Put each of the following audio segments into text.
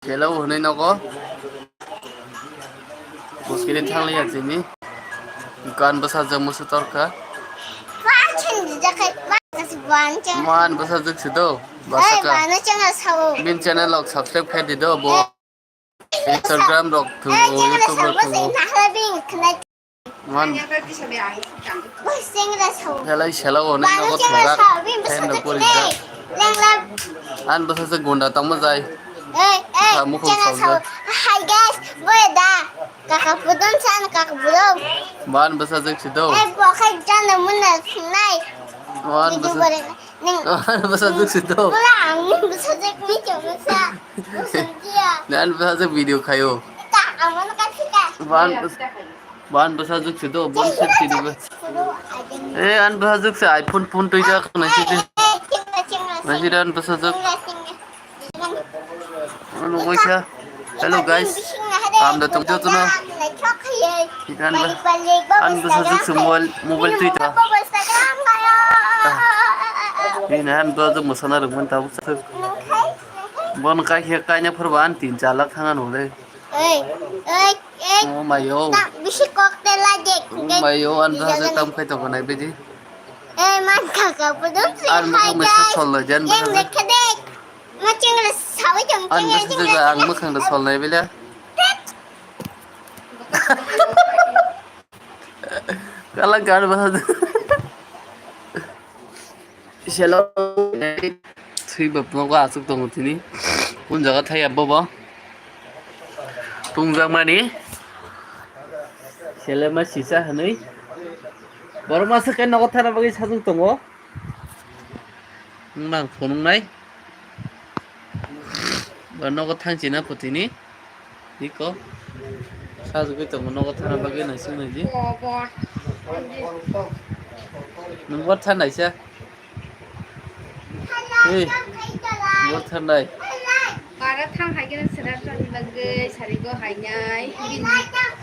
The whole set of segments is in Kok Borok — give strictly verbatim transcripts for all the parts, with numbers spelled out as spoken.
Hello hwnwi nogo. Muskili thangli ya tini. Gan bwsajak musu torkha. Man bwsajak si do. Bwsajak. Bin channel rok subscribe khe di do bo. Instagram rok thungo, YouTube rok thungo. Man. Helai sela o nai nogo thwngak. Fan rok pori jak. An bwsajak gunda tongma jai. Mukhung song jak. Hi guys, boy da. Kaka pudun san kaka pudun. Man bwsajak si do. Ei bo khai jana muna sinai. Man bwsajak. Man bwsajak si do. Nan bwsajak video khayo. Ban bwsajak si do, ban sep si do. Eh, an bwsajak si iPhone phone twi jak nai si de. Nai si de an bwsajak. Ano waisa. Hello guys. Am da tong joto no. Ikan ba. An bwsajak si mobile, mobile twi ta. Ini an bwsajak musana rwngmani tabuk. Bon kai khe kaina phurba an tin char lakh thanga nole. Ei, ei, ei. Oh my oh. Bisi kok te la dek. Oh my oh, an bwsajak tam khai tongo nai bidi. Ei, man kaka pudun si. An bwsajak mesa sol lo jan bwsajak. Yang dekhe dek. Ma chingla sawi jong. An bwsajak ang mukhang da sol nai bile. Kala gan bwsajak. Selo thwi bapno go aswk tongo tini. Kun jaga thai abo bo. Tungjakmani. Selema sisa hwnwi. Borok masa khe nogo thana bagwi sajwk tongo. Wng nang phunuknai. Ba nogo thangchina pho tini. Iko. Sajagwi tongo nogo thana bagwi naising naidi. Nwng bo thanai sa. Hey. Bo thanai. Bara thang hai khe sera thani bagwi sarigo hainai. Bini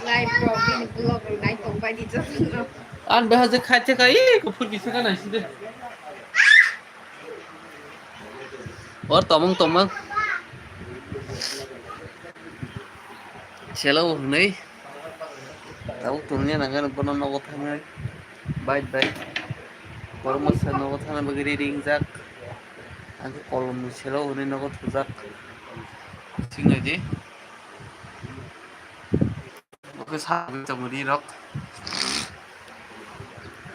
live rok, bini vlog rok nai tong bai di jotono. An beha je khai te khai, ko phur bising ka naising de. Or tomong tomong. Selo hwnwi. Tabuk tongya nangani bono nogo thangnai. Bai bai. Borok masa nogo thangna bagwi ready wngjak. Ang khe kolomni selo hwnwi nogo thujak. Singnai di. Bo khe sa tongo ri rok.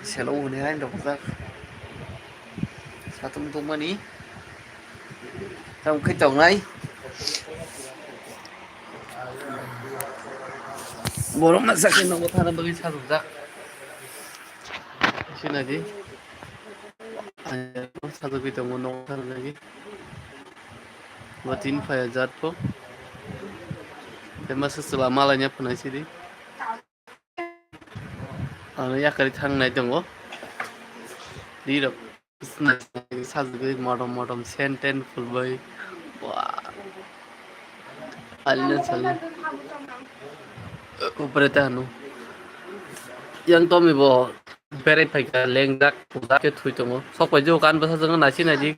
Selo hwnwi hai rok jak. Satung tongmani. Tamo khe tongnai. Borok masa khe nogo thana bagwi sajak jak. Sinadi. Sajagwi tongo nogo thana bagwi. Bo tin phaya jat pho. Tei masa chwla malaina phunai sidi. Ano yakari thangnai tongo. Rirok sajagwi modom modom senten phulbai. Wah. Alina salina. Upre ta hanu. Yang tomi bo. Berai phaikha lengjak thujak khe thwi tongo. Sok pai jok kan bwsa jwk naisi naidi.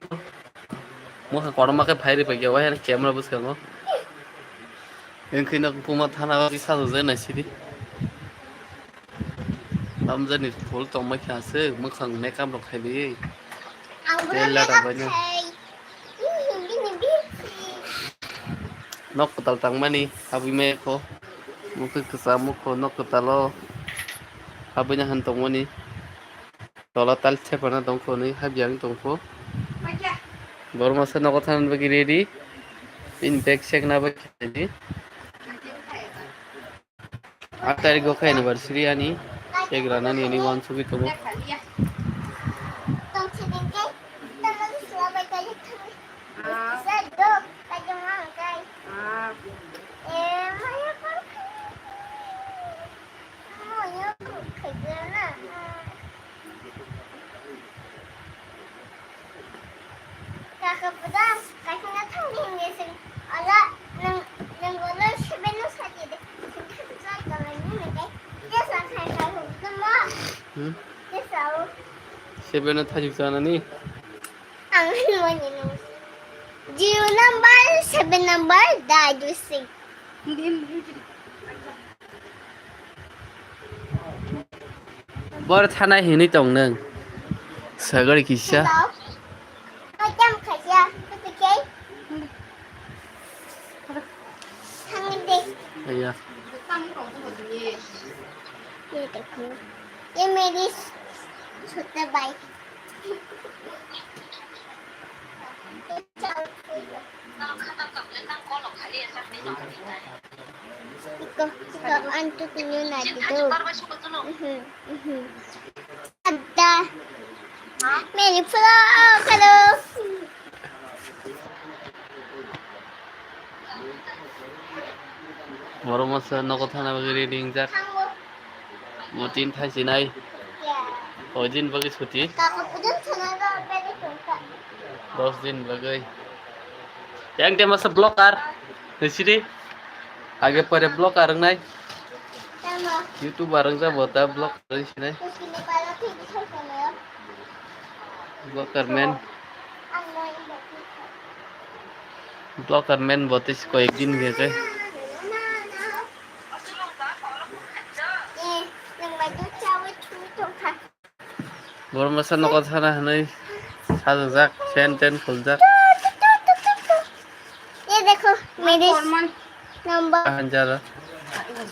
Mokha kotorma khe phai rwi phaikha wahai camera bwskango. Wngkhe nok puma thana o sajokjak naisidi. Tamjani phul tongma khe aswk mwkhang makeup rok khaiwi. Tei lada baino. Nok kwtal tangmani habwi maya kho. Mokhe kwcham mokho nok kwtalo habwina han tongmani. Tola tal thepana tongkho hwnwi habya wng tongkho. Borok masa nogo thangna bagwi ready. Bini bag sekna bai khaidi. Aat tarikgo khe anniversary ani, cake ranani ani uansugwi tongo. Kaka pudam, kaisa na thang di hinwi sing. Ala, nang, nang olo seben no sadi de. Sing kha jai kalai ni mekai. Jesa khai khai hu, tamo. Hmm? Jesa o. Seben no thajik chanani? Ang hinwi ni no. Jiu number Seven number, the juicy. Bor thanai hinwi tong nung. Sagari kisa. Hello. Kajam khaja, kutuke. Thangde. Iya. Ye dekho. Ye meri chota bhai. Iko, iko, antu tunyo na dito. Mhm, mhm. Ada. Meri flow, hello. Borok masa nogo thana bagwi ready wngjak. Mo tin thai sinai. Koi din bagwi suti? Dos din bagwi. Yang te masa vlogger. Nisiri. Age pore vlogger wngnai. YouTuber wngja bo ta vlogger sinai. Vlogger man. Vlogger man bo te koyek din ge ke. Borok masa nogo thana hinwi sajajak, fan ten khuljak. Ye dekho, meri number. Hanjara.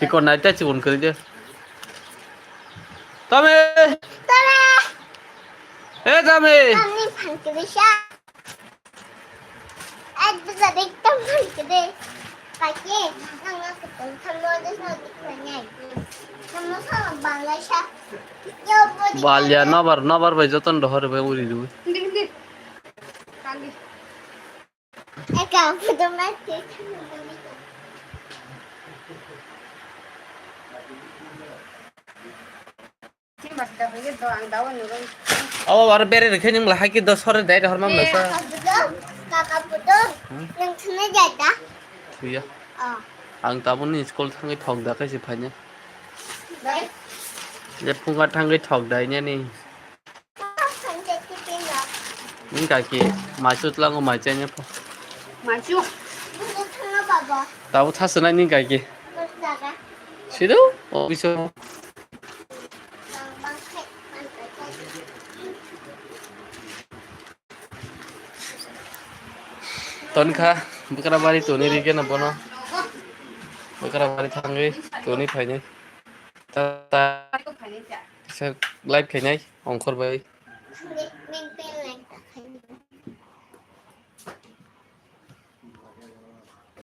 Sikon naita chikon kari de. Tame. Tame. Eh, tame. Tame phan kari sha. Ekdom ekdom phan kari. Kake, nang nang kutong thammo de sa dikha nai. Thammo sa bangla sha. Yo, body Balya bangla. Nobar, nobar bai joton dohor bai uri du. Hindi, hindi. Kandi. Eka, photo ma te. Abo aro bere rikhe nung lahai ki dos hore dai hor mam lasa. Kaka photo, kaka photo. Hmm? Nang thune jada. Thuya. Oh. Ang tabuni school thangwi thok da kaise phaina. Dai. Je phunga thangwi thok dai nani. Ni kaki, maichu tlango mai chanya pho. Maichu. Tabo thasana ni kaki. Sido, o biso. Tonkha, bwkra bari toni rige na bono. Bwkra bari thangwi toni phaini. Ta, ta. Kisa live khainai, ongkhor bai.